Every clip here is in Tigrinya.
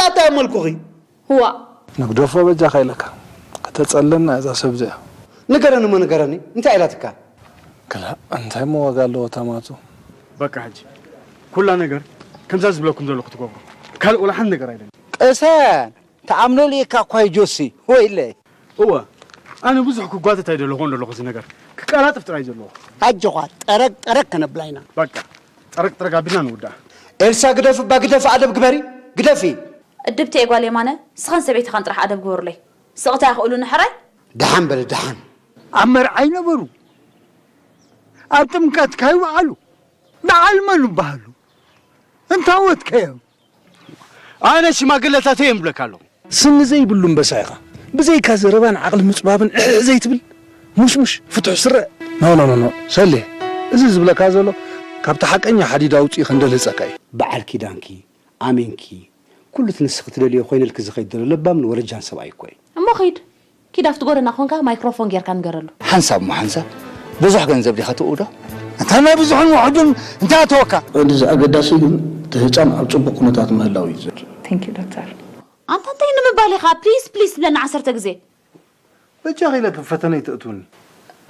ኣታ መልኩኺ። ዋእ። ንግደፎ በጃኻ ኢለካ። ከተጸለና እዛ ሰብ እዚኣ። ንገረኒ እሞ ንገረኒ፣ እንታይ ኢላትካ? ክላእ፣ እንታይ እሞ ዋጋ ኣለዎ ታማቱ? በቃ ሕጂ ኩላ ነገር ከምዛ ዝብለኩም ዘለኹ ትገብሩ። ካልእ ወላ ሓንቲ ነገር ኣይደልን። ቅሰን፣ ትኣምነሉ ኢኻ እኳ እዩ ጆሲ። ወይለይ። እወ፣ ኣነ ብዙሕ ክጓተት ኣይደለኹን ዘለኹ፣ እዚ ነገር ክቀላጥፍ ጥራይ ዘለዎ። ኣጆኻ፣ ጠረግ ጠረግ ከነብላ ኢና። በቃ ጠረቅ ጠረቅ ኣቢልና ንውዳእ። ኤልሳ ግደፊ እባ ግደፊ፣ ኣደብ ግበሪ፣ ግደፊ። እድብቲ እየ ጓል የማነ፣ ንስኻን ሰበይትኻን ጥራሕ ኣደብ ግበሩለይ። ስቕታ ይኽእሉኒ ሕራይ? ደሓን በሊ ደሓን። ኣብ መርዓ ይነበሩ፣ ኣብ ጥምቀትካ ይውዓሉ፣ በዓል መን ይበሃሉ? እንታወትከ እዮም? ኣነ ሽማግለታት እዮም ብለካ ኣለኹ። ስኒ ዘይብሉ እምበሳ ኢኻ። ብዘይካ ዘረባን ዓቕሊ ምጽባብን ዕዕ ዘይትብል፣ ሙሽሙሽ ፍቱሕ ስረ። ኖ ኖ ኖ ኖ ሰሌ፣ እዚ ዝብለካ ዘሎ ካብቲ ሓቀኛ ሓዲድ ኣውጺኡ ክንደልህጸካ እዩ። በዓል ኪዳንኪ ኣሜንኪ። ኩሉ እቲ ንስኺ ትደልዮ ኮይነልኪ ዝኸይድ ዘሎ ለባምን ወረጃን ሰብኣይ እኮ እዩ። እሞ ኺድ ኪድ ኣብቲ ጎደና ኮንካ ማይክሮፎን ጌርካ ንገረሉ። ሓንሳብ እሞ ሓንሳብ ብዙሕ ገንዘብ ዲኻ ትእውዶ? ኣንታ ናይ ብዙሕን ውሑድን እንታይ ኣተወካ? ወዲ እዚ ኣገዳሲ ግን እቲ ህጻን ኣብ ጽቡቕ ኩነታት ምህላው እዩ ዘ- Thank you ዶክተር። ኣንታ እንታይ ንምባል ኢኻ ፕሊስ ፕሊስ ትብለኒ ዓሰርተ ግዜ። በጃኺ ኢለኪ ፈተነ ኣይተእትውኒ።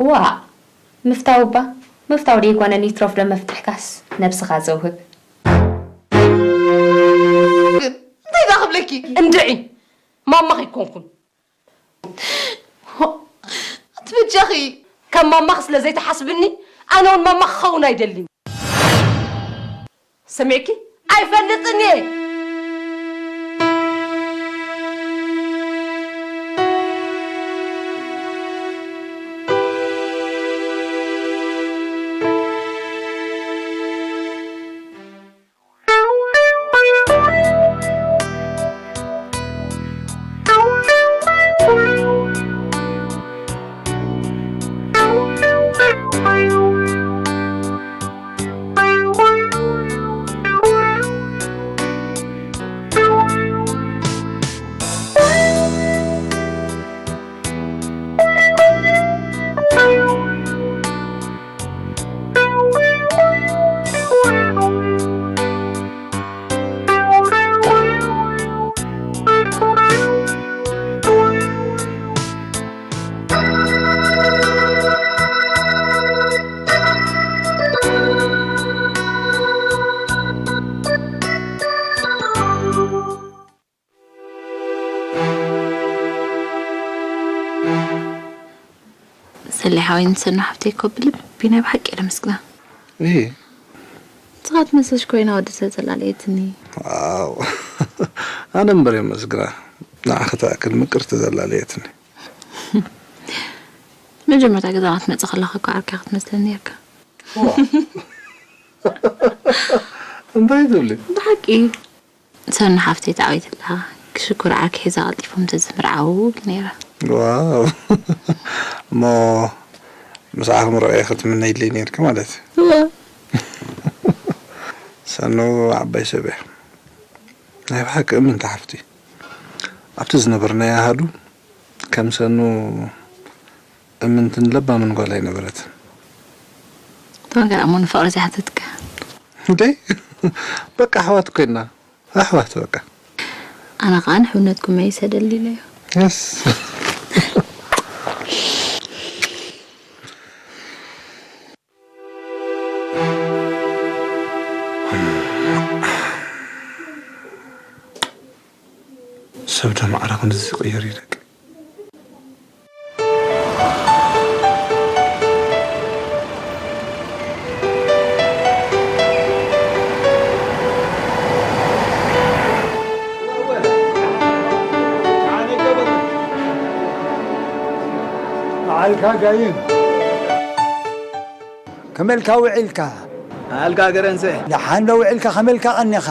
ዋእ ምፍታው እባ ምፍታው ደይኮነን ይትረፍ ዶ መፍትሕካስ ነብስኻ ዘውህብ። እንታይ ዳ ክብለኪ እንድዒ ማማኺ ኣይኮንኩን ኣቲ በጃኺ ከም ማማኺ ስለ ዘይትሓስብኒ ኣነ እውን ማማ ክኸውን ኣይደልን ሰሚዕኪ ኣይፈልጥን እየ ሰሌ ሓወይ ንሰኑ ሓፍተይ እኮ ብልቢ ናይ ብሓቂ እየ ለመስግና። እየ። ንስኻ ትመስልሽ ኮይና ወዲ ሰብ ዘላለየትኒ። ዋው። ኣነ እምበር የመስግና። ንዓኺ ትኣክል ምቅርቲ ዘላለየትኒ። መጀመርታ ገዛና ክትመጽእ ከለኻ እኮ ዓርኪ ክትመስለኒ ነርካ። እንታይ ትብሊ? ብሓቂ። ሰኑ ሓፍተይ ተዓዊትላ ክሽኩር ዓርኪ ሒዛ ቀልጢፎም ተዝምርዓው ነይራ። ዋው እሞ ምስዓ ክምርዖ ክትምነይለይ ነርኪ ማለት እዩ። እወ። ሰኑ ዓባይ ሰብ እያ። ናይ ብሓቂ እምንቲ ሓፍቲ ኣብቲ ዝነበርናዮ ኣሃዱ ከም ሰኑ እምንትን ለባምን ጓል ኣይነበረትን። ተወንገር ኣሞ ንፍቕሪ ዘይሓተትካ። እንዴ በቃ ኣሕዋት ኮይና ኣሕዋት በቃ። ኣነ ከዓ ንሕውነትኩም መይሰ ደሊለዮ። የስ። ሰብ ዶ ማዕረ ክንድዚ ይቕየር እዩ ደቂ። በዓልካ ጋይም ከመልካ ውዒልካ? ኣልካ ገረንሰ። ደሓን ዶ ውዒልካ ከመልካ ቀኒኻ?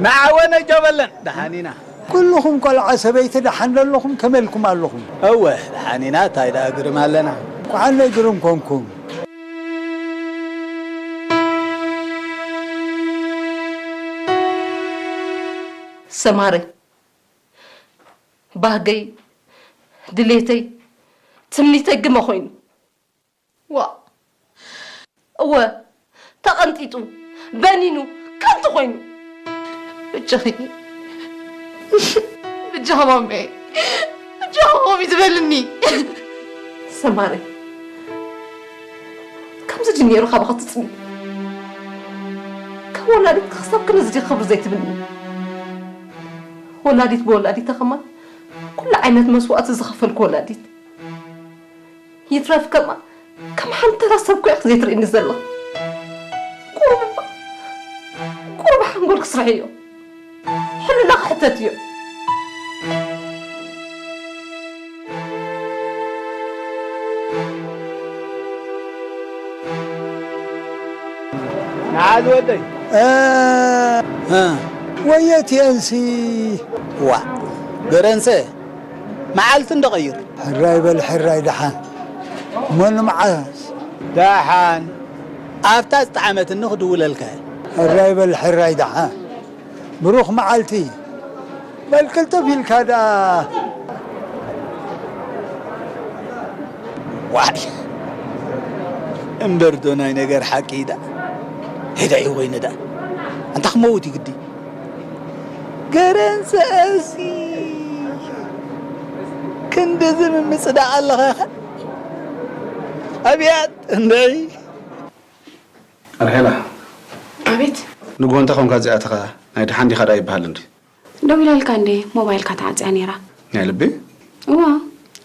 ንዓወነ ጀበለን ደሓን ኢና። ኩልኹም ቆልዓ ሰበይቲ ደሓን ዶ ኣለኹም ከመልኩም ኣለኹም? እወ ደሓን ኢና ታይ ደኣ ግርም ኣለና። እንኳዓነይ ግርም ኮንኩም። ሰማረይ ባህገይ ድሌተይ ትምኒተይ ግመ ኮይኑ። ዋእ እወ ተቐንጢጡ በኒኑ ከንቱ ኮይኑ። በጃኺ ብጃኻ ማሜ፣ ብጃኻ ከምኡ ትበልኒ። ሰማሪ፣ ከምዚ ድዩ ነይሩ ካባኻ ትጽቢ? ከም ወላዲት ክሳብ ክንድዚ ድዩ ክብሪ ዘይትብኒ? ወላዲት ብወላዲታ ከማን ኩሉ ዓይነት መስዋእቲ ዝኸፈልኩ ወላዲት። ይትረፍ ከማ ከም ሓንቲ ተራ ሰብ እኮ ኢኺ ዘይትርእይኒ ዘለኺ። ቁሩብ እባ፣ ቁሩብ ሓንጎል ክስርሕ እዮ። ሕልና ክሕተት እዮ። ንዓ ዝወደይ። እ፣ እ፣ ወየት የንሲ። ዋ፣ ገረንሰ፣ መዓልቲ እንዶ ቀይር። ሕራይ በል ሕራይ ደሓን። መኑ መዓስ? ደሓን። ኣብታ ዝጠዓመትኒ ክድውለልካ እየ። ሕራይ በል ሕራይ ደሓን። ብሩኽ መዓልቲ። በል ቅልጥፍ ኢልካ ደኣ። ዋይ፣ እምበር ዶ ናይ ነገር ሓቂ ዳ? ሄዳ እዩ ወይኒ ዳ? ኣንታ ክመውት እዩ ግዲ። ገረንሰ፣ እዚ ክንድዚ ምምጽዳቕ ኣለኻ ኢኻ? ኣብያት እንደይ። ራሄላ፣ ኣቤት። ንግሆ እንታይ ኾንካ እዚኣ ኣተኻ? ናይ ደሓን ዲኻ ደኣ ይበሃል እንዲ? ደው ኢላልካ እንዴ ሞባይልካ ተዓጽያ ነይራ። ናይ ልቢ? እዋ።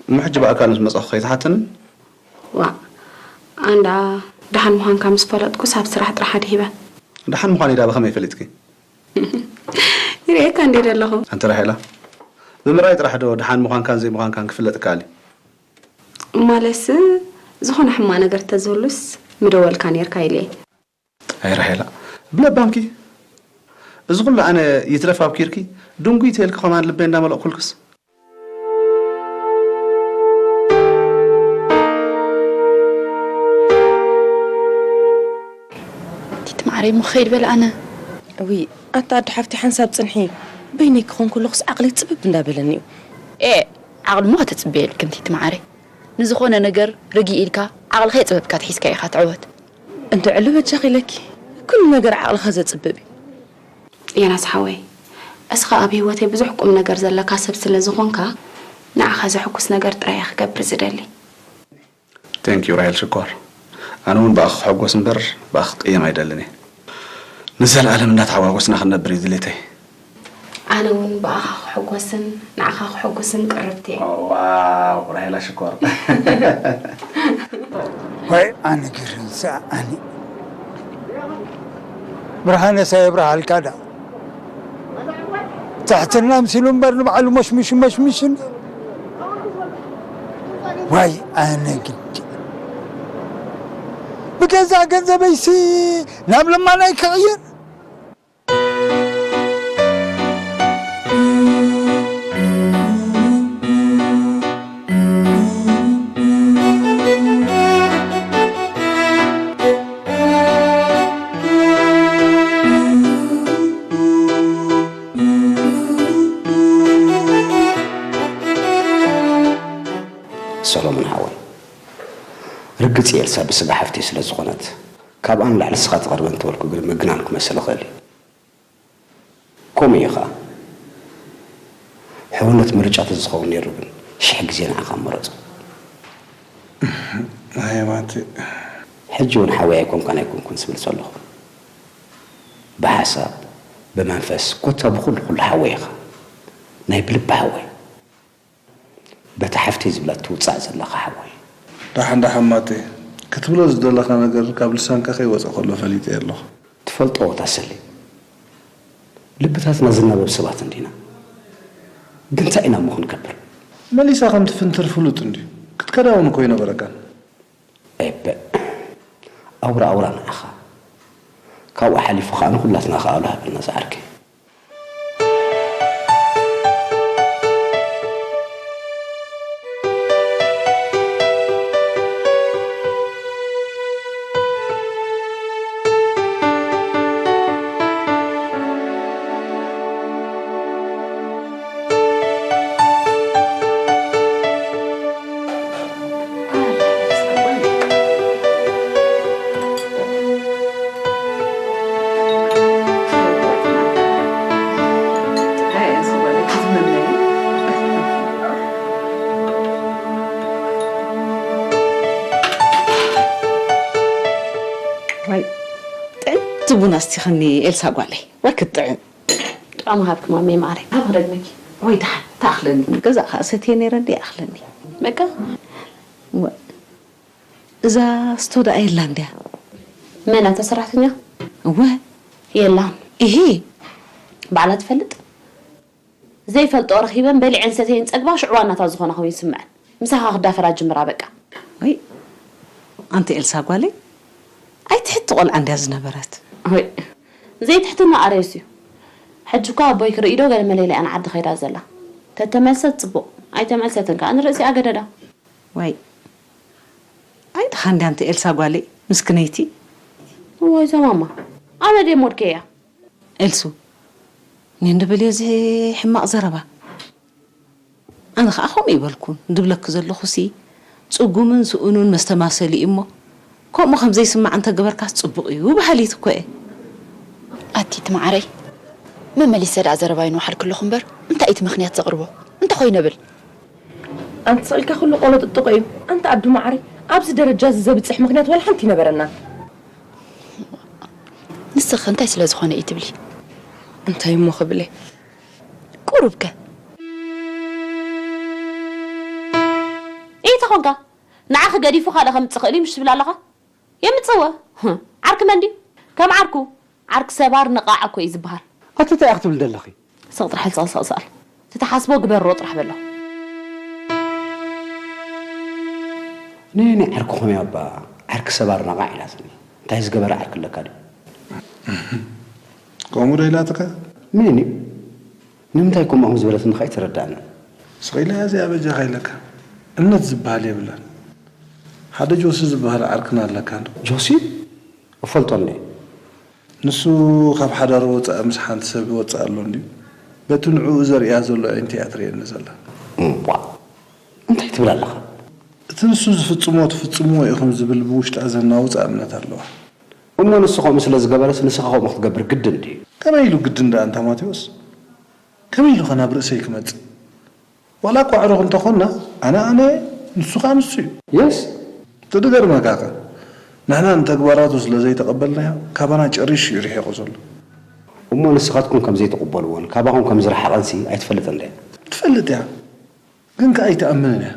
እሞ ሕጂ ብኣካል ምስ መጻኹ ከይትሓተኒ? ዋ። ኣንዳ ደሓን ምዃንካ ምስ ፈለጥኩስ ኣብ ስራሕ ጥራሕ ኣድሂበ። ደሓን ምዃነይ ዳ ብኸመይ ፈሊጥኪ? ይርእየካ እንዴ ደለኹ። ኣንቲ ራሄላ፣ ብምርኣይ ጥራሕ ዶ ደሓን ምዃንካን ዘይምዃንካን ክፍለጥ ይከኣል እዩ? ማለትስ ዝኾነ ሕማቕ ነገር ተዝህሉስ ምደወልካ ነይርካ ኢለ እየ። ኣይ ራሄላ፣ ብለባምኪ። እዚ ኩሉ ኣነ ይትረፍ ኣብኪርኪ፣ ድንጉይ ተልኪ ከማን ልበይ እንዳመለቕኩልክስ። ቲቲ ማዕረይ እሞ ክኸይድ በለ ኣነ። እውይ ኣታ ኣዶ ሓፍቲ ሓንሳብ ጽንሒ። በይነይ ክኾን ከለኹስ ዓቕለይ ጽብብ እንዳበለኒ እዩ። ኤእ ዓቕሊ እሞ ከተጽብየ የብልክን ቲቲ ማዕረይ። ንዝኾነ ነገር ርግእ ኢልካ ዓቕልኻ የጽበብካ ተሒዝካ ኢኻ ትዕወት። እንድዒ በጃኺ ኢለኪ ኩሉ ነገር ዓቕልኻ ዘጽብብ እዩ። ዮናስ ሓወይ፣ እስኻ ኣብ ህይወተይ ብዙሕ ቁም ነገር ዘለካ ሰብ ስለ ዝኾንካ ንዓኻ ዘሕጉስ ነገር ጥራይ እየ ክገብር ዝደሊ። Thank you ራሄል ሽኮር። ኣነ እውን ብኣኺ ክሕጎስ እምበር ብኣኺ ክቅየም ኣይደልን እየ። ንዘለኣለም እንዳተሓጓጎስና ክንነብር እዩ ድሌተይ። ኣነ እውን ብኣኻ ክሕጎስን ንዓኻ ክሕጉስን ቅርብቲ እየ። ዋው ራሄላ ሽኮር። ዋይ ኣነ ገረንሰ ኣነ። ብርሃነሰ የብርሃልካ ዳ። ትሕትና ምሲሉ እምበር ንባዕሉ መሽሚሹ መሽሚሹ። ዋይ ኣነ ግዲ። ብገዛእ ገንዘበይሲ ናብ ለማናይ ክቕይር። ሰሎሞን ሓወይ፣ ርግጽ እየ ኤልሳ ብስጋ ሓፍተይ ስለ ዝኾነት፣ ካብኣ ንላዕሊ ንስኻ ትቐርበኒ እንተበልኩ ግን ምግናን ክመስል ይኽእል እዩ። ከምኡ እዩ ኸኣ። ሕውነት ምርጫ ተዝኸውን ነይሩ ግን ሽሕ ግዜ ንዓኻ ምመረጽኩ። ኣየ ማቲ። ሕጂ እውን ሓወይ ኣይኮንካን ኣይኮንኩን ዝብል ዘለኹ። ብሓሳብ፣ ብመንፈስ፣ ኮታ ብኹሉ ኩሉ ሓወይ ኢኻ። ናይ ብልቢ ሓወይ። በታ ሓፍተይ ዝብላ ትውጻእ ዘለኻ ሓወይ። ደሓን ደሓን ማቴ፣ ክትብሎ ዝደለኻ ነገር ካብ ልሳንካ ከይወጸ ከሎ ፈሊጠ ኣለኹ። ትፈልጦ ታሰሊ፣ ልብታትና ዝናበብ ሰባት እንዲና። ግን እንታይ ኢና እሞ ክንገብር? መሊሳ ከም ትፍንትር ፍሉጥ እንድዩ። ክትከዳ እውን እኮ ኣይነበረካን። ኤበ፣ ኣውራ ኣውራ ንዓኻ። ካብኡ ሓሊፉ ኸኣ ንኹላትና ኸኣ ኣሉ ሃበልና ዝዓርከይ። ቡን ኣስቲኽኒ ኤልሳ ጓለይ። ወይ ክትጥዕም። ጥዑም ሃብኪ ማሜ ማዓረይ። ኣብ ክደግመኪ። ወይ ደሓን፣ ተኣኽለኒ። ገዛ ኸኣ ሰትየ ነይረ እንዲ ይኣኽለኒ። በቃ። ወ-፣ እዛ ስቶ ደኣ የላን ድያ? መን? እታ ሰራሕተኛ? እወ። የላን። እሂ። ባዕላ ትፈልጥ? ዘይፈልጥኦ ረኺበን በሊዐን ሰተየን ጸግባ ሽዑ ዋናታት ዝኾና ኮይኑ ይስምዐን። ምሳኻ ክዳፈራ ጅምራ በቃ። ወይ፣ ኣንቲ ኤልሳ ጓለይ፣ ኣይትሕቲ ቆልዓ እንድያ ዝነበረት። ወይ፣ ዘይትሕትና ኣረየስ እዩ። ሕጂ እኳ ኣቦይ ክርኢ ዶ ገለ መለ ኢላ እያ ንዓዲ ከይዳ ዘላ። ተተመልሰት ጽቡቕ፣ ኣይተመልሰትን ከኣ ንርእሲኣ ገደዳ። ወይ፣ ኣይድኻ እንድያ ኣንቲ ኤልሳ ጓለይ፣ ምስክነይቲ። ወይ፣ እዛ ማማ፣ ኣነ ድየ ሞድከያ? ኤልሱ፣ ኔንዶ በልዮ እዚ ሕማቕ ዘረባ። ኣነ ኸኣ ከምኡ ይበልኩን፣ ድብለኪ ዘለኹሲ፣ ጽጉምን ስኡኑን መስተማሰሊ እዩ እሞ፣ ከምኡ ከም ዘይስማዕ እንተ ገበርካስ ጽቡቕ እዩ በሃሊት እኮ እየ። ኣቲ እቲ መዓረይ፣ መመሊሰ ደኣ ዘረባይ ንውሓልኪ ኣለኹ እምበር፣ እንታይ እቲ ምኽንያት ዘቕርቦ? እንተ ኾይነ ብል። ኣንቲ ስቕ ኢልካ ኩሉ ቆሎ ጥጥቆ እዩ። ኣንቲ ኣዱ መዓረይ፣ ኣብዚ ደረጃ እዚ ዘብጽሕ ምኽንያት ዋላ ሓንቲ ይነበረና። ንስኺ እንታይ ስለ ዝኾነ እዩ ትብሊ? እንታይ እሞ ክብለ? ቁሩብ ከ? ኢተ ኾንካ? ንዓኺ ገዲፉ ካልእ ከምጽእ ክእል እዩ ምሽ ትብል ኣለኻ? የምጽእወ። ህም፣ ዓርኪ መን ድዩ? ከም ዓርኩ፣ ዓርኪ ሰባር ነቓዕ እኮ እዩ ዝበሃል። ኣቲ እንታይ ኢኺ ክትብሊ ዘለኺ? ስቕ ጥራሕ ኢልካ ስቕ ስቕ ስቕ። እቲ ትሓስቦ ግበሮ ጥራሕ በሎ። ነየናይ ዓርኪ ኮን እያ እባ ዓርኪ ሰባር ነቓዕ ኢላትኒ? እንታይ ዝገበረ ዓርኪ ኣለካ ድዩ? ከምኡ ዶ ኢላትካ? ምን እዩ? ንምንታይ ከምኡ ከም ዝበለትኒ ከኣ ኣይተረድኣንን። ስቕ ኢላ እዚኣ በጃኻ ኢለካ። እምነት ዝበሃል የብላን። ሓደ ጆሲ ዝበሃል ዓርክና ኣለካ ዶ? ጆሲ? እፈልጦ እንዴ? ንሱ ካብ ሓዳሩ ወጻኢ ምስ ሓንቲ ሰብ ይወጽእ ኣሎ እንድዩ። በቲ ንዕኡ ዘርእያ ዘሎ ኣዒንቲ እያ ትርእየኒ ዘላ። እምቧ! እንታይ ትብል ኣለኻ? እቲ ንሱ ዝፍጽሞ ትፍጽምዎ ኢኹም ዝብል ብውሽጣ ዘናውጻ እምነት ኣለዋ። እሞ ንሱ ከምኡ ስለ ዝገበረስ ንስኻ ከምኡ ክትገብር ግድን ድዩ? ከመይ ኢሉ ግድን ደኣ ኣንታ ማቴዎስ? ከመይ ኢሉ ኸ ናብ ርእሰይ ክመጽእ? ዋላ እኳ ኣዕሩኽ እንተኾንና፣ ኣነ ኣነ፣ ንሱ ኸኣ ንሱ እዩ። የስ። እቲ ዝገርመካ ኸ፣ ንሕና ንተግባራቱ ስለ ዘይተቐበልናዮ፣ ካባና ጨሪሹ እዩ ርሒቑ ዘሎ። እሞ ንስኻትኩም ከም ዘይትቕበልዎን ካባኹም ከም ዝረሓቐንሲ ኣይትፈልጥን ዶ? ትፈልጥ እያ፣ ግን ከኣ ኣይትኣምንን እያ።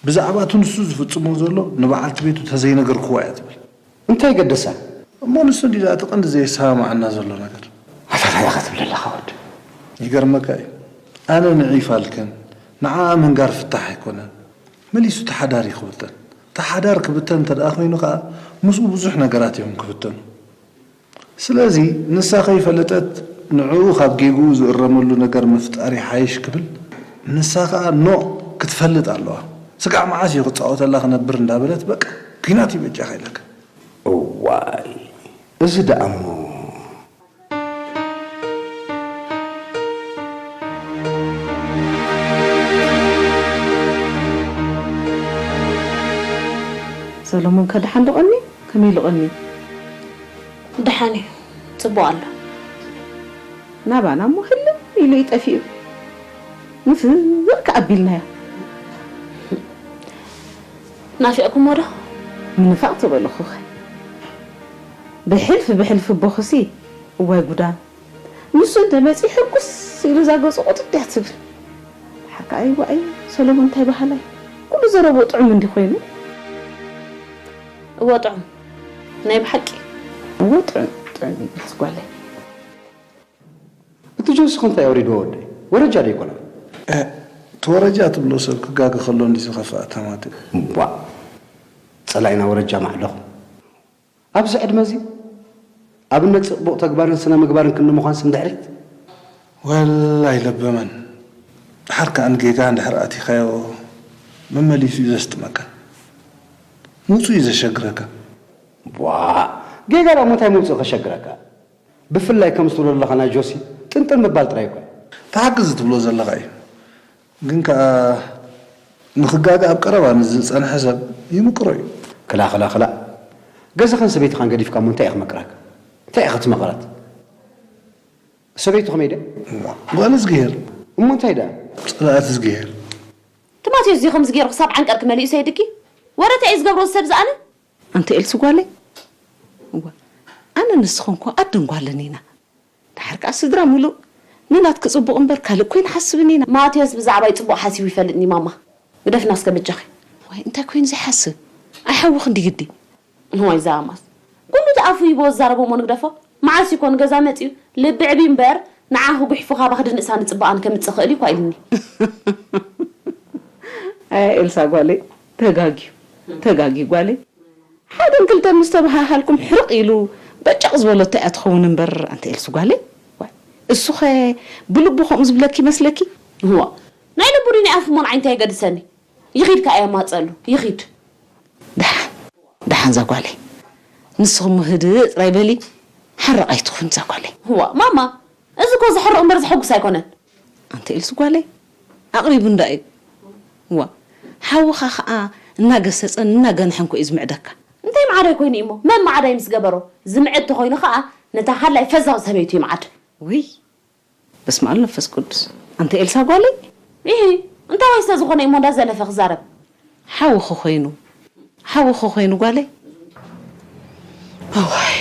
ብዛዕባ እቲ ንሱ ዝፍጽሞ ዘሎ ንበዓልቲ ቤቱ ተዘይነገርክዋ እያ ትብል። እንታይ ገደሳ? እሞ ንሱ እንዲ ደኣ እቲ ቀንዲ ዘየሰማምዓና ዘሎ ነገር። ኣታ እንታይ ኢኻ ትብል ዘለኻ ወዲ? ይገርመካ እዩ። ኣነ ንዒ ፋልከን ንዓኣ ምንጋር ፍታሕ ኣይኮነን። መሊሱ ተሓዳር እዩ ክብተን። ተሓዳር ክብተን እንተ ደኣ ኮይኑ ከኣ ምስኡ ብዙሕ ነገራት እዮም ክብተኑ። ስለዚ ንሳ ከይፈለጠት ንዕኡ ካብ ጌግኡ ዝእረመሉ ነገር ምፍጣር ይሓይሽ ክብል፣ ንሳ ከኣ ኖእ ክትፈልጥ ኣለዋ። ስጋዕ መዓስ እዩ ክጻወተላ ክነብር እንዳበለት በቃ ኲናት እዩ በጃኻ ኢለካ። እዋይ፣ እዚ ደኣ እሞ። ሰሎሞን ከ ደሓን ዶ ቀንዩ? ከመይ ኢሉ ቀንዩ? ደሓን እዩ፣ ጽቡቕ ኣሎ። ናባና እሞ ህልም ኢሉ እዩ ጠፊኡ። ንፍቕሪ ኣቢልናዮ። ናፊቕኩሞ ዶ? ምንፋቕ ተበልኹኸ። ብሕልፊ ብሕልፊ ኣቦኽሲ፣ እዋይ ጉዳም። ንሱ እንተ መጺኡ ሕጉስ ኢሉ እዛ ገጹ ቁጥጥ እያ ትብል። ሓቃይ ዋይ፣ ሰሎሞን እንታይ በሃላይ። ኩሉ ዘረብኡ ጥዑም እንዲ ኮይኑ። እወ ጥዑም። ናይ ብሓቂ። እወ ጥዑም፣ ጥዑም እዩ ጓለይ። እቲ ጆሲ ኸ እንታይ ኣውሪድዎ ወደይ? ወረጃ ዶ ኣይኮነን? እ፣ እቲ ወረጃ ትብሎ ሰብ ክጋገ ከሎ እንዲ ዝኸፍእ ኣታ ማቴ። እምቧእ። ጸላኢና ወረጃ ማዕዶኹ። ኣብዚ ዕድመ እዚ ኣብነት ጽቡቕ ተግባርን ስነ ምግባርን ክንዲ ምዃንስ ንድሕሪት? ወላ ኣይለበመን። ድሓር ከኣ ንጌጋ እንድሕር ኣቲኻዮ መመሊሱ እዩ ዘስጥመካ። ምውጽኡ እዩ ዘሸግረካ። ቧእ! ጌጋ ደኣ እሞ እንታይ ምውጽኡ ከሸግረካ? ብፍላይ ከምዚ ትብሎ ዘለኻ ናይ ጆሲ ጥንጥን ምባል ጥራይ እኮ እዩ። እቲ ሓቂ እዚ ትብሎ ዘለኻ እዩ። ግን ከኣ ንኽጋገ ኣብ ቀረባ ንዝጸንሐ ሰብ ይምቅሮ እዩ። ክላ፣ ክላ፣ ክላ። ገዛኻን ሰበይትኻን ገዲፍካ እሞ እንታይ እዩ ክመቅረካ? እንታይ እዩ ክትመቕረት? ሰበይቱ ከመይ ድያ? እዋ፣ ጓል እዝግሄር። እሞ እንታይ ደኣ? ጸላእት እዝግሄር። ትማቴዎስ እዚ ከምዚ ገይሩ ክሳብ ዓንቀርኪ መሊኡ ሰይድኪ? ወረ እንታይ እዩ ዝገብሮ እዚ ሰብ ዝኣነ? ኣንቲ ኤልሲ ጓለይ? እዋ። ኣነ ንስኽን እኮ ኣደን ጓልን ኢና። ድሓር ከኣ ስድራ ምሉእ ንናትኪ ጽቡቕ እምበር ካልእ እኮ ኣይንሓስብን ኢና። ማቴዎስ ብዛዕባይ ጽቡቕ ሓሲቡ ይፈልጥኒ ማማ። ግደፍና እስከ በጃኺ። ዋይ እንታይ ኮይኑ ዘይሓስብ? ኣይሓውኽ እንዲ ግዲ። እዋይ ዛማስ። ኩሉ እቲ ኣፉ ይቦ ዝዛረቦ እሞ ንግደፎ። መዓስ ይኮን ገዛ መጺኡ? ልቢ ዕቢ እምበር ንዓ ክጉሕፉ ካባኺ ድንእሳ ንጽባኣን ከምጽእ ክእል እዩ እኳ ኢሉኒ። ኣይ ኤልሳ ጓለይ ተጋግዩ። ተጋግዩ ጓለይ። ሓደን ክልተን ምስ ተበሃሃልኩም ሕርቕ ኢሉ በጨቕ ዝበለቶ እያ ትኸውን እምበር ኣንቲ ኤልሲ ጓለይ። ዋይ እሱኸ ብልቡ ከምኡ ዝብለኪ ይመስለኪ? እዋ ናይ ልቡ ድዩ ናይ ኣፉ እሞ ንዓይ እንታይ የገድሰኒ? ይኺድ ከኣ የማጸሉ ይኺድ። ደሓን ደሓን ዛጓለይ ንስኹም ህድእ ጥራይ በሊ። ሓራቕ ኣይትኹን ዛጓለይ። እዋ ማማ እዚ እኮ ዘሕርቕ እምበር ዘሐጉስ ኣይኮነን። ኣንቲ ኤልሲ ጓለይ ኣቕሪቡ እንዳ እዩ። እዋ ሓውኻ ኸኣ እናገሰጸን እናገንሐን ኮ እዩ ዝምዕደካ። እንታይ ማዕዳይ ኮይኑ እሞ መን ማዕዳይ ምስ ገበሮ? ዝምዕድ ተኾይኑ ኸኣ ነታ ሃላይ ፈዛው ሰበይቱ ይምዓድ። ውይ በስመ ኣብ መንፈስ ቅዱስ። ኣንቲ ኤልሳ ጓለይ። ኢሂ እንታይ ወይ ዝተዝኾነ እሞ እንዳዘለፈ ክዛረብ። ሓውኺ ኮይኑ ሓውኺ ኮይኑ ጓለይ። እዋይ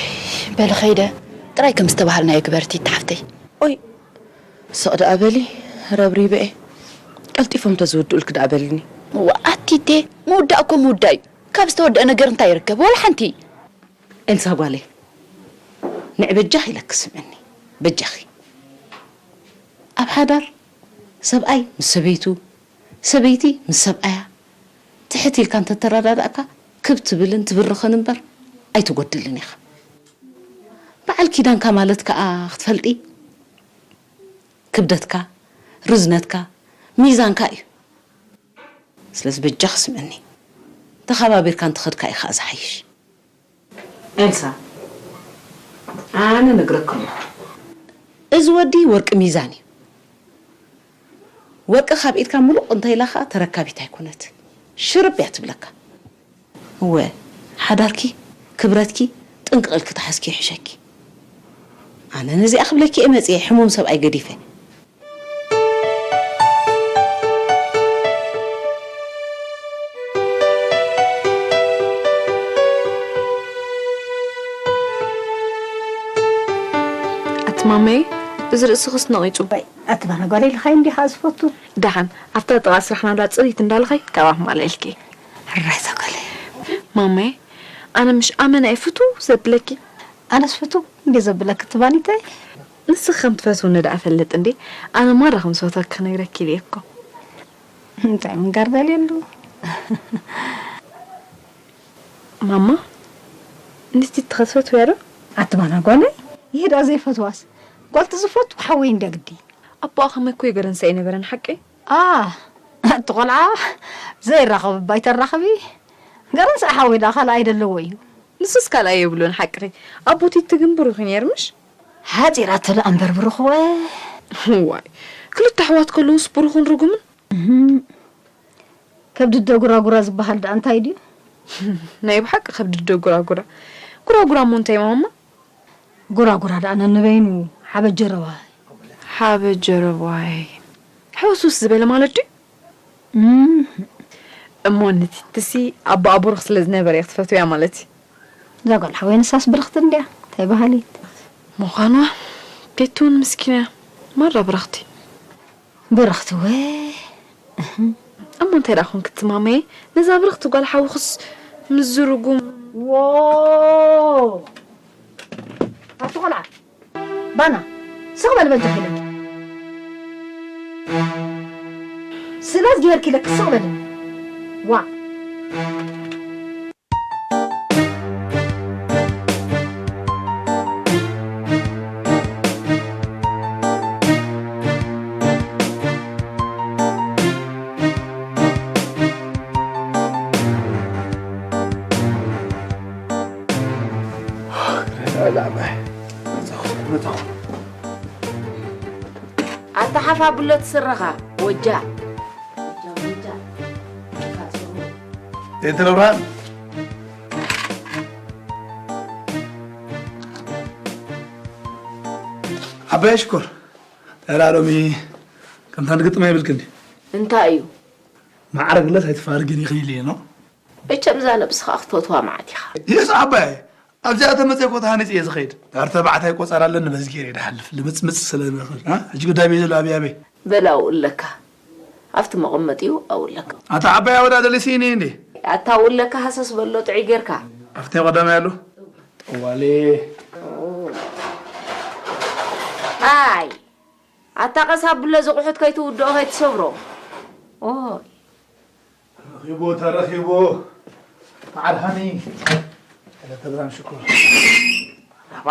በሊ ኸይደ ጥራይ ከም ዝተባሃልናዮ ግበርቲ ሓፍተይ። ኦይ ስቕ ደኣ በሊ ረብሪበ እየ። ቀልጢፎም ተዝውድኡልኪ ደኣ በልኒ። ዋኣቲቴ ምውዳእ እኮ ምውዳእ እዩ። ካብ ዝተወደአ ነገር እንታይ ይርከብ? ዋላ ሓንቲ። ኤልሳ ጓለይ ንዕ በጃኺ ኢለኪ ስምዕኒ በጃኺ ኣብ ሓዳር ሰብኣይ ምስ ሰበይቱ ሰበይቲ ምስ ሰብኣያ ትሕት ኢልካ እንተተረዳዳእካ ክብ ትብልን ትብርኽን እምበር ኣይትጎድልን ኢኻ በዓል ኪዳንካ ማለት ከኣ ክትፈልጢ ክብደትካ ርዝነትካ ሚዛንካ እዩ ስለዚ በጃኺ ስምዕኒ ተኸባቢርካ እንተኸድካ እዩ ከኣ ዝሓይሽ ኤልሳ ኣነ ነግረክሞ እዚ ወዲ ወርቂ ሚዛን እዩ ወርቂ ካብ ኢድካ ምሉቕ እንተኢላ ኸኣ ተረካቢት ኣይኮነትን ሽርብ እያ ትብለካ እወ ሓዳርኪ ክብረትኪ ጥንቅቕ ኢልኪ ተሓዝኪ ይሕሸኪ ኣነ ነዚኣ ክብለኪ እየ መፅየ ሕሙም ሰብኣይ ገዲፈ ኣቲ ማመይ እዚ ርእስኽስ ነቒጹ። ኣቲ ባና ጓለይ ልኻይ እንዲኻ ዝፈቱ። ደሓን ኣብታ ጥቓ ስራሕና ላ ጽሪት እንዳልኻይ ካብኣ ክማልእልኪ። ሕራይ እዛ ጓለይ። ማመይ ኣነ ምሽ ኣመና እየ ፍቱ ዘብለኪ። ኣነስ ፍቱ እንዴ ዘብለኪ እቲ ባኒተይ። ንስኺ ከም ትፈትውኒ ደኣ እፈልጥ እንዴ ኣነ ማራ ከም ዝፈትወኪ ክነግረኪ ኢለ እኮ። እንታይ ምንጋር ደልየሉ። ማማ ንቲቲ ክትፈትውያ ዶ? ኣቲ ማና ጓለይ ይሄዳ ዘይፈትዋስ ጓልቲ ዝፈቱ ሓወይ እንደ ግዲ። ኣቦኣ ከመይ እኮ ይገረንሳ ኣይነበረን ሓቀይ? ኣህ ኣቲ ቆልዓ ዘይራኸብ እባ ኣይተራኽቢ። ገረንሳ ሓወይ ደኣ ካልኣይ ደለዎ እዩ። ንሱስ ካልኣይ የብሉን ሓቅኺ። ኣቦ ቲቲ ግን ብሩኽ እዩ ነይሩ ምሽ? ሓጺራቶ ደኣ እምበር ብሩኽወ። ዋይ ክልተ ኣሕዋት ከለውስ ብሩኽን ርጉምን? ከብዲ ኣደ ጉራጉራ ዝበሃል ደኣ እንታይ ድዩ? ናይ ብሓቂ ከብዲ ኣደ ጉራጉራ። ጉራጉራ እሞ እንታይ ማማ? ጉራጉራ ደኣ ነንበይኑ ሓበጀረዋይ። ሓበጀረዋይ። ሕውስውስ ዝበለ ማለት ድዩ? እም። እሞ ንቲትሲ ኣቦኣ ብሩኽ ስለ ዝነበረ እያ ክትፈትውያ ማለት እዩ። እዛ ጓል ሓወይ ንሳስ ብርኽቲ እንድያ እንታይ በሃሊት። ምዃንዋ ቲቲ እውን ምስኪና እያ ማራ ብርኽቲ። ብርኽቲ ወ እሞ እንታይ ደኣ ኾንኪ ትማመየ ነዛ ብርኽቲ ጓል ሓውኽስ ምስዚ ርጉም ዎ ኣቲ ቖልዓ ባና ስቕ በል በጃኺ ኢለኪ ስእላት ጌርኪ ኢለኪ ስቕ በል ዋ ኣታ ሓፍ ኣብሎ እቲ ስረኻ ወጃ። ቴንትል ኣብርሃም ዓባይ ሽኮር ተላ ሎሚ ከምታ ንግጥማ ይብልክኒ እንታይ እዩ ማዕረ ግለት ኣይትፋርግን ኢኽን ኢለ እየ ኖ መቸም እዛ ነብስኻ ክትፈትዋ መዓት ኢኻ የስ ዓባይ ኣብዚኣ ተመፅአ ኮታ ሃኒፅ እየ ዝኸይድ። ኣርተባዕታይ ቆፀር ኣለኒ፣ በዚ ገይረ ይድሓልፍ። ልምፅምፅ ስለ ዝኽእል። እ? ሕጂ ጉዳይ በይ ዘሎ ኣበይ ኣበይ? በል ኣውለካ። ኣብቲ መቐመጢኡ ኣውለካ። ኣታ ዓባይ ኣወዳደሊ ሲኒ እንዴ? ኣታ ኣውለካ ሃሰስ በሎ ጥዑይ ጌርካ። ኣብቲ ናይ ቀዳማይ ኣሎ? ጠዋሊ። ኣይ። ኣታ ቀስ ኣብሎ ዝቑሑት ከይትውድኦ ከይትሰብሮ። ኦይ። ተረኺቡ፣ ተረኺቡ። መዓር ሃኒ። ክልተ ግራም ሽኮር። ኣባ።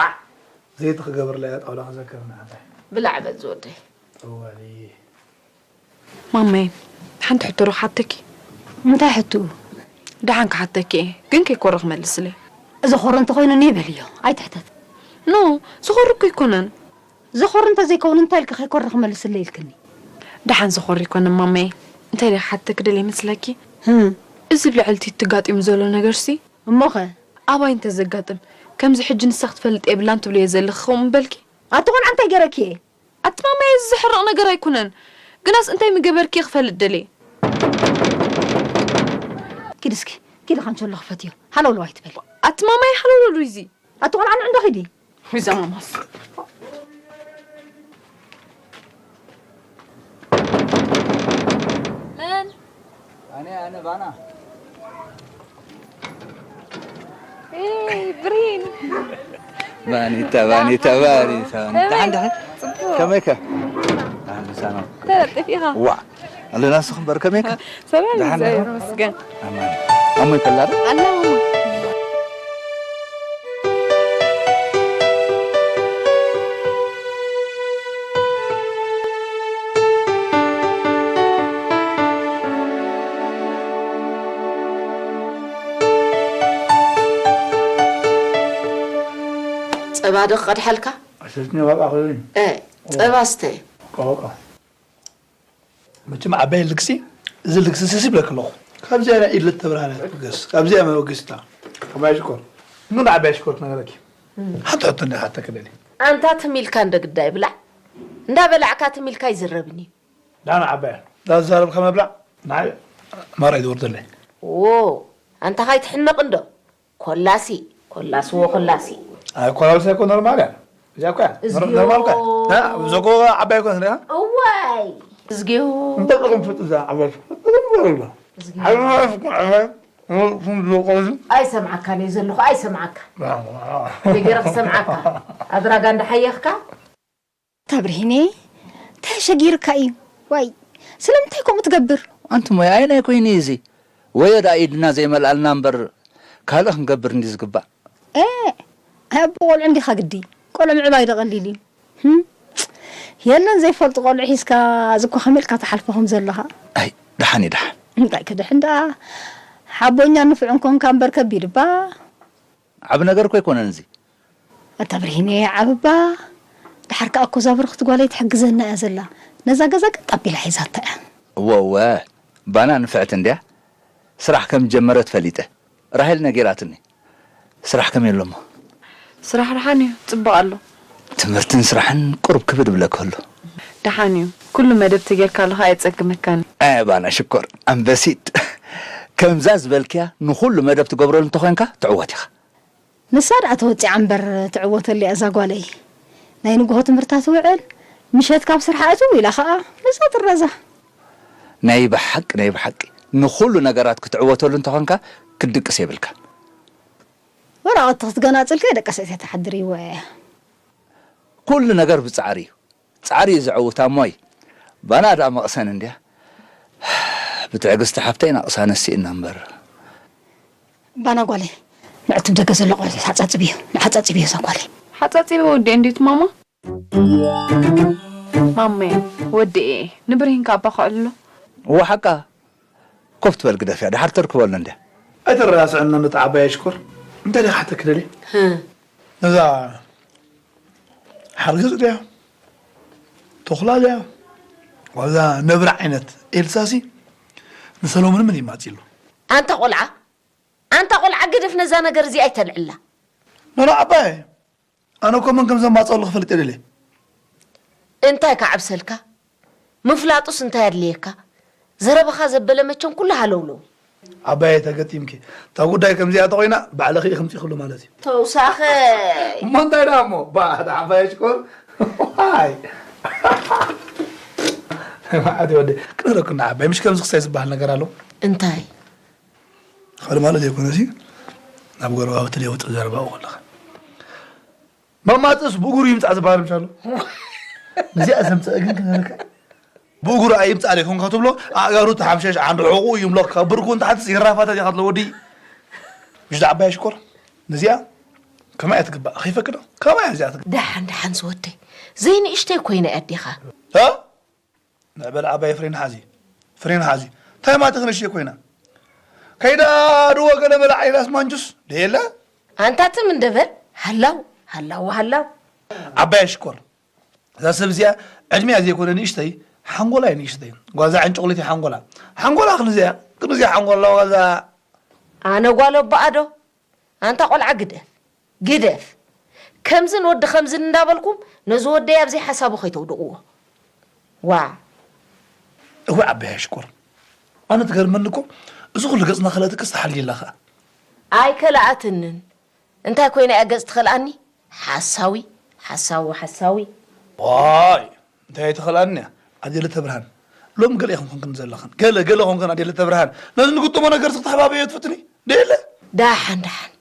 ዘይቲ ክገብርላ እያ ጣውላ ክዘክር ንዓባይ። ብላዕ በል ዝወደይ። ጠዋሊ። ማማይ፣ ሓንቲ ሕቶ ዶ ክሓተኪ? እንታይ ሕቶ? ደሓን ክሓተኪ እየ፣ ግን ከይኮረ ክመልስለይ። እዚ ኮረ እንተኾይኑ እኒ በልዮ፣ ኣይትሕተት። ኖ፣ ዝኾሪ እኮ ኣይኮነን። ዝኾሪ እንተዘይከውን እንታይ ኢልኪ ከይኮረ ክመልስለይ ኢልክኒ? ደሓን ዝኾሪ ኣይኮነን ማማይ። እንታይ ደኣ ክሓተኪ ደልየ መስለኪ? ህም። እዚ ኣብ ልዕሊ ቲቲ ተጋጢሙ ዘሎ ነገርሲ? እሞኸ? ኣባይ እንተዘጋጥም፣ ከምዚ ሕጂ ንሳ ክትፈልጥ የብላን ትብልዮ ዘለኺ ከምኡ ምበልኪ? ኣቲ ቆልዓ እንታይ ገረኪ እየ? ኣቲ ማማየ፣ እዚ ዘሕርቕ ነገር ኣይኮነን። ግናስ እንታይ ምገበርኪ ክፈልጥ ደልየ። ኪድ እስኪ፣ ኪድ ካንቸሎ ክፈትዮ። ሃለውለው ኣይትበሊ። ኣቲ ማማየ፣ ሃለውለው ዶ እዚ? ኣቲ ቆልዓ ንዑ እንዶ ኪዲ። ወይ እዛ ማማስ። መን? ኣነ፣ ኣነ ባና። ኤይ፣ ብሪን። ባኒታ፣ ባኒታ፣ ባኒታ። ከመይ? ደሓን፣ ደሓን። ጽቡቕ። ከመይ ከ? ኣህለን ሰላም። ተለጢፍ ኢኻ። ዋዕ። ኣለና ንስኹም እምበር ከመይ ከ? ሰላም ደሓን እዩ፣ ዲኻ? ይመስገን። ኣማን። ኣሞይ ከላ ዶ? ኣላ ማማ። ጸባ ዶ ክቐድሓልካ? ኣሰልትኒ ዋቃ ኮይኑ። እ፣ ጸባ ስተ። ቆቃ። መቸም ዓባይ ልግሲ፣ እዚ ልግሲ ስስ ይብለኪ ኣለኹ። ካብዚኣ ናይ ኢድ ለተብርሃን እያ ትብገስ። ካብዚኣ መበገስታ። ዓባይ ሽኮር። ምን ዓባይ ሽኮር ትነግረኪ? ሓንቲ ሕቶ እንደ ሓተኪ ደሊ። ኣንታ ትም ኢልካ እንደ ግዳይ ብላዕ። እንዳ በላዕካ ትም ኢልካ ይዝረብኒ። ዳና ዓባይ። ዳ ዝዛረብካ መብላዕ? ናይ ማራይ ዝወርደለይ። ዎ፣ ኣንታ ካይትሕነቕ እንዶ። ኮላሲ፣ ኮላስዎ ኮላሲ። ኣይ፣ ኮላሲ እኮ ኖርማል እያ። እዚኣ እኮ እያ። ኖር-፣ እዝግዮ። ኖርማል እኮ እያ። እ፣ ብዘጎ ዓባይ እኮ እያ። እዋይ፣ እዝግዮ። እንታይ ጥቕሚ ፍጥ እዛ ዓባይ? ጥቕሚ እኮ የብላ። እዝግዮ። ዓባይ እኮ ዓባይ። እ፣ እ፣ እ፣ ኣይሰምዓካን እየ ዘለኹ፣ ኣይሰምዓካ። ዋ፣ ዋ፣ ዋ። ደገረ ክሰምዓካ። ኣድራጋ እንዳሓየኽካ? ታብርሂኔ፣ እንታይ ሸጊርካ እዩ? ዋይ፣ ስለምንታይ ከምኡ ትገብር? ኣንቲ ሞያ፣ ኣየናይ ኮይኑ እዩ እዚ? ወዮ ደኣ ኢድና ዘይመልኣልና እምበር፣ ካልእ ክንገብር እንዲ ዝግባእ። ኤ፣ ኣቦ ቆልዑ እንዲኻ ግዲ? ቆልዑ ምዕባይ ዶ ቀሊል እዩ? ህም? የለን ዘይፈልጡ ቆልዑ ሒዝካ፣ እዚ እኮ ከመይ ኢልካ ትሓልፎ ከም ዘለኻ? ኣይ፣ ደሓን እዩ፣ ደሓን። እንታይ ክድሕን ደኣ? ሓቦኛ ንፉዕ እንኮንካ እምበር ከቢድ እባ። ዓቢ ነገር እኮ ኣይኮነን እዚ። ኣታ ብርሂነይ ዓብባ፣ ደሓር ከኣ እኮ እዛ ብርኽቲ ጓለይ ትሕግዘና እያ ዘላ። ነዛ ገዛ ቀጥ ኣቢላ ሒዛታ እያ። እወ፣ እወ፣ ባና ንፍዕቲ እንድያ። ስራሕ ከም ጀመረት ፈሊጠ። ራሄል ነጊራትኒ። ስራሕ ከመይ ኣሎ እሞ? ስራሕ ደሓን እዩ፣ ጽቡቕ ኣሎ። ትምህርትን ስራሕን ቁሩብ ክብድ ይብለካ ኣሎ። ደሓን እዩ። ኩሉ መደብ ተጌርካሉ ከኣ ኣየጸግመካን እዩ። ኣየ ባና ሽኮር፣ ኣንበሲት። ከምዛ ዝበልክያ ንኹሉ መደብ ትገብረሉ እንተኾይንካ ትዕወት ኢኻ። ንሳ ደኣ ተወጺዓ እምበር ትዕወተሉ እያ እዛ ጓለይ። ናይ ንግሆ ትምህርታ ትውዕል፣ ምሸት ካብ ስርሓ እትው ኢላ ኸኣ ነዛ ትረዛ። ናይ ብሓቂ፣ ናይ ብሓቂ ንኹሉ ነገራት ክትዕወተሉ እንተኾንካ ክትድቅስ የብልካን። ወረቐት ክትገናጽል ከይደቀሰት እያ ትሓድር፣ ይወ። ኩሉ ነገር ብጻዕሪ እዩ። ጻዕሪ እዩ ዘዕውታ እሞይ። ባና ደኣ መቕሰን እንድያ። ብትዕግስቲ ሓፍተይ ናቕሳ ነሲእና እምበር። ባና ጓለይ፣ ንዕቱብ ደገ ዘሎ ቆልዑ ሓጻጽብዮ፣ ንሓጻጽብዮ እዛ ጓለይ። ሓጻጺበ ወዲኤ እንዴት ማማ? ማመየ፣ ወዲኤ፣ ንብርሂን ካባ ከዕልሎ። እወ ሓቃ። ኮፍ ትበል ግደፍያ፣ ደሓር ተርክበሉ እንድያ። ኣይተረሳስዐና ነቲ ዓባይ ኣሽኮር። እንታይ ዲኻ ሓተኪ ደልየ? ህም። ነዛ ሓርገጽ ድያ? ተኹላ ድያ? ዋዛ ነብሪ ዓይነት ኤልሳሲ ንሰሎሞን ምን ይማጽ ኢሉ? ኣንታ ቆልዓ፣ ኣንታ ቆልዓ ግደፍ ነዛ ነገር እዚኣ ኣይተልዕላ። ኖኖ ዓባይ፣ ኣነ እኮ መን ከም ዘማጸሉ ክፈልጥ እየ ደልየ። እንታይ ክዓብሰልካ? ምፍላጡስ እንታይ ኣድልየካ? ዘረባኻ ዘበለ መቸም ኩሉ ሃለውለው። ዓባየ ተገጢምኪ። እታ ጉዳይ ከምዚኣ ተኾይና፣ ባዕልኺ ኢኺ ምፂእክሉ ማለት እዩ። ተውሳኸ። እሞ እንታይ ደኣ እሞ? ባ፣ እታ ዓባየ ሽኮር። ዋይ። ማዓት ወደ። ክነግረኩም ዓባይ፣ ምሽ ከምዚ ክሳይ ዝበሃል ነገር ኣሎ። እንታይ? ካልእ ማለት ዘይኮነ፣ እዚ ናብ ጎረባብቲ ለውጢ ዘረባኡ ከለኻ። መማፅእስ ብእግሩ ይምፃእ ዝበሃል ምሽ ኣሎ። እዚኣ ዘምፀአ ግን ክነግረካ። ብእግሩ ኣይምፃእ ዘይኮንካ ትብሎ፣ ኣእጋሩ ተሓምሸሽ ዓንዲ ሕቑ ይምለካ፣ ብርኩ እንተሓትስ ይራፋታ ዲኻ ትብሎ ወዲ። ምሽ ዓባይ ሽኮር። ነዚኣ ከማይ እያ ትግባእ፣ ከይፈቅዶ? ከማይ እያ እዚኣ ትግባእ። ደሓን፣ ደሓን ዝወደይ። ዘይንእሽተይ ኮይነ እያ ኣዴኻ። እ? ንዕበል ዓባይ ፍሬን ሓዚ። ፍሬን ሓዚ። እንታይ ማለት ንእሽተይ ኮይና? ከይዳ ድወ ገለ በላ ዓይላስ ማንጁስ? ደየለ? ኣንታ ትም እንደ በል። ሃላው፣ ሃላው፣ ሃላው። ዓባይ ሽኮር። እዛ ሰብ እዚኣ ዕድሚኣ ዘይኮነ ንእሽተይ፣ ሓንጎላ እዩ ንእሽተይ። ጓዛ ዕንጭቑሊት እዩ ሓንጎላ። ሓንጎላ ክንዚኣ፣ ክንዚኣ ሓንጎላ ጓዛ። ኣነ ጓል ኣቦኣ ዶ? ኣንታ ቆልዓ ግደፍ፣ ግደፍ። ከምዝን ወዲ ከምዝን እንዳበልኩም ነዚ ወደይ ኣብ ዘይሓሳቡ ከይተውድቕዎ። ዋዕ። እወ ዓባይ ሽኮር። ኣነ ትገርመኒ እኮ፣ እዚ ኩሉ ገጽና ከለእትክስ ተሓልየላ ኸኣ። ኣይከለኣትንን። እንታይ ኮይና እያ ገጽ ትኸልኣኒ? ሓሳዊ፣ ሓሳዊ፣ ሓሳዊ። ዋይ፣ እንታይ ኣይትኸልኣኒ እያ? ኣዴለ ተብርሃን። ሎም ገለ ኢኹም ኮንክን ዘለኽን። ገለ፣ ገለ ኮንክን ኣዴለ ተብርሃን። ነዚ ንግጥሞ ነገር ክትሕባበዮ ትፍትኒ? ደየለ? ደሓን፣ ደሓን።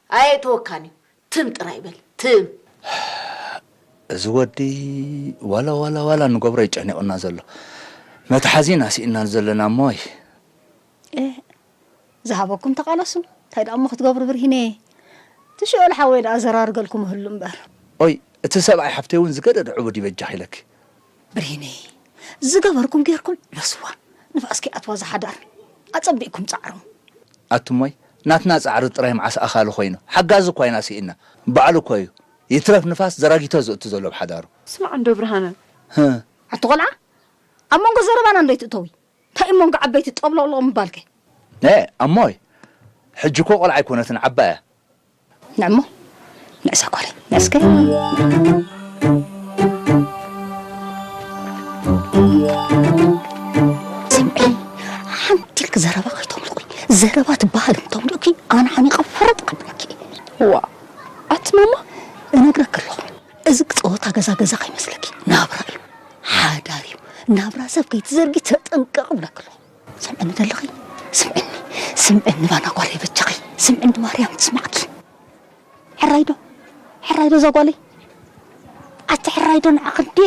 ኣየእትወካን እዩ። ትም ጥራይ በል። ትም። እዚ ወዲ ዋላ፣ ዋላ፣ ዋላ ንገብሮ ይጨኒቑና ዘሎ። መትሓዚ ኢና ስኢንና ዘለና እሞይ። እ፣ ዝሃበኩም ተቓለሱ። እንታይ ደኣ እሞ ክትገብሩ ብርሂነየ? እቲ ሽኦል ሓወይ ደኣ ዘራርገልኩም እህሉ እምበር። ኦይ፣ እቲ ሰብኣይ ሓፍተይ እውን ዝገደደ ዕቡድ ይበጃኽ ኢለኪ። ብርሂነይ፣ ዝገበርኩም ጌርኩም ዕበስዋ። ንፋስ ከይኣትዋ ዝሓዳር ኣጸቢቕኩም ጻዕሩ። ኣቱሞይ፣ ናትና ጻዕሪ ጥራይ መዓስ ኣኻሊ ኮይኑ? ሓጋዚ እኳ ኢና ስኢና። ባዕሉ እኮ እዩ። ይትረፍ ንፋስ ዘራጊቶ ዘእቱ ዘሎ ብሓዳሩ። ስማዕ እንዶ ብርሃነ። ህ። ኣቲ ቆልዓ፣ ኣብ መንጎ ዘረባና እንዶ ኣይትእተዊ። እንታይ እሞ እንጋ ዓበይቲ ጠብለቕለቕ ምባልከ? ነ፣ ኣሞይ፣ ሕጂ እኮ ቆልዓ ኣይኮነትን፣ ዓባይ እያ። ንዕሞ፣ ንዕሳ ጓለይ፣ ንዕስከ። ስምዒ፣ ሓንቲ ኢልክ ዘረባ ከይተምልቑ፣ ዘረባ ትበሃል እንተምልእኪ፣ ኣነ ሓኒቐ ፈረጥ ክብለኪ። ዋ፣ ኣቲ ማማ፣ እነግረኪ ኣለኹ። እዚ ጸወታ ገዛ ገዛ ከይመስለኪ፣ ናብራ እዩ። ሓዳር እዩ። ናብራ ሰብ ከይትዘርጊ ተጠንቀቕ እብለኪ ኣለኹ። ስምዕኒ ደለኺ? ስምዕኒ፣ ስምዕኒ ባና ጓለይ በጃኺ። ስምዕኒ ማርያም ትስማዕኪ። ሕራይ ዶ? ሕራይ ዶ እዛ ጓለይ? ኣቲ ሕራይ ዶ ንዓኺ እንዴ?